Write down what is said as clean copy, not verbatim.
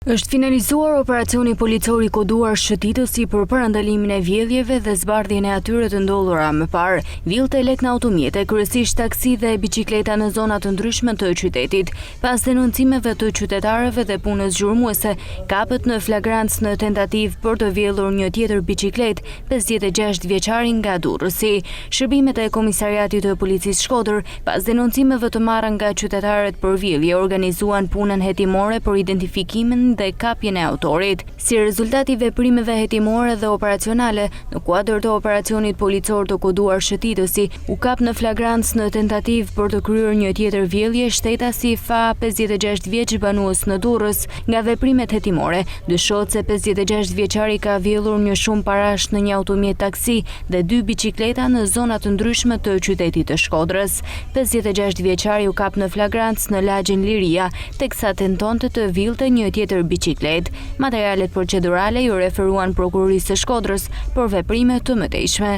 Është finalizuar operacioni policor i koduar Shëtitësi për parandalimin e vjedhjeve dhe zbardhjen e atyre të ndodhura më parë. Villte lekë në automjete, kryesisht taksi dhe biçikleta në zona të ndryshme të qytetit. Pas denoncimeve të qytetarëve dhe punës gjurmuese, kapet në flagrancë në tentativë për të vjedhur një tjetër biçikletë, 56 vjeçari nga Durrësi. Shërbimet e Komisariatit të Policisë Shkodër, pas denoncimeve të marra nga qytetarët për vjedhje, organizuan punën hetimore për identifikimin dhe kapjen e autorit. Si rezultat i veprimeve hetimore dhe operacionale, në kuadër të operacionit policor të koduar Shëtitësi, u kap në flagrancë në tentativë për të kryer një tjetër vjedhje shtetasi FA 56 vjeç banues në Durrës. Nga veprimet hetimore, dyshohet se 56 vjeçari ka vjedhur një shumë parash në një automjet taksi dhe dy biçikleta në zona të ndryshme të qytetit të Shkodrës. 56 vjeçari u kap në flagrancë në lagjen Liria, teksa tentonte të villte një tjetër biçikletë. Materialet procedurale iu referuan Prokurorisë së Shkodrës për veprime të mëtejshme.